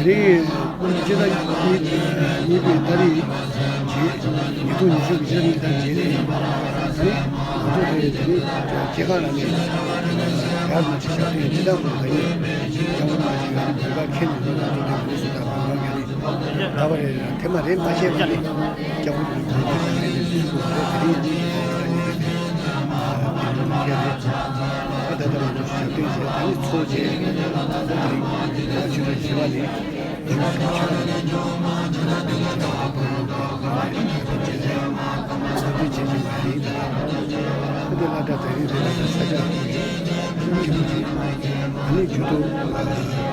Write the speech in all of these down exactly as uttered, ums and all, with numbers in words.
དེ་རིང་སྤྱི་ཟླ་གཉིས་པའི་ཏ་རིག་བརྒྱད། ཉིས་སྟོང་ཉི་ཤུ་གི་སྤྱི་ཟླ་གཉིས་པའི་ཏ་རིག་བརྒྱད་ནས་ཡིན་པ། ད་ནི་ང་ཚོ་དེ་དེ་རིང་སྐྱེས་སྐར་ལ་ནི་ཡར་མ་ཆེ་ཞབས་བརྟན་སྤྱི་བཏང་དུ་ད་ནི་སྐྱབས་མགོན་རིན་པོ་ཆེ་གི་བོད་པ་མཁན་ནས་ང་ཚོ་དེ་མི་སུ་དང་བོད་པ་ག་ནས་ད་བར་ཡང་ཐེངས་མ་རེ་མ་བཤད་པ་ནི་སྐྱབས་མགོན་རིན་པོ་ཆེ་གི་བོད་པའི་སུ་དང་བོད་དེ་རིང་ཡིན་ནི་ད་ནི་དེ་རིང་ཡིན་ནི་ད་ནི་ད་ལྟ་ང་ཚོ་ཞབས་བརྟན་བྱས། ད་ནི་ཚོགས་བྱས། ད་ནི་ཆུ་ཚོད་བཞི་པ་ནས། ཁོ་ཚོས་བླ་གྲྭ་དེ་རིང་དེ་ལ་ས་སྐྱ་ཁྱི་མོ་ཅིག་ཨ་ནི་ཇུ་ཏོ་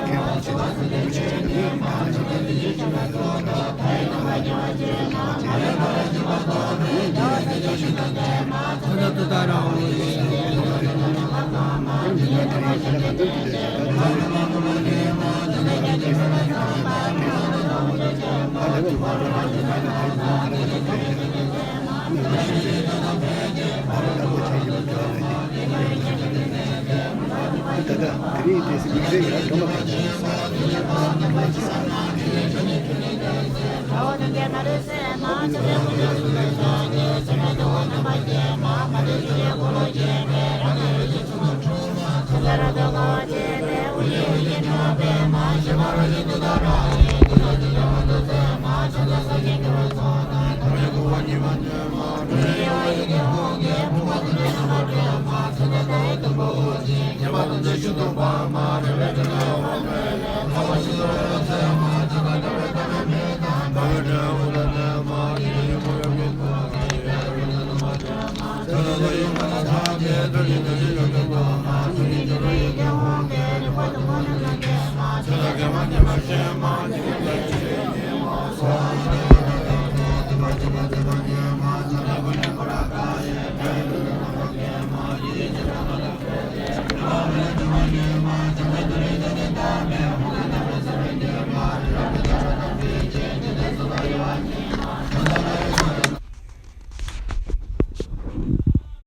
མཁན་པོ་ཆེ་ཆེ་ཆེ་ཆེ་ཨ་ནི་ད་ལ་ཞིག་ད་ལྟ་དེ་རིང་དེ་སི་དམིགས་བསལ་ཡང་སྒྲོལ་མ་མཁན་པོ་ས་སྒྲོལ་མ་ཅིག་ས།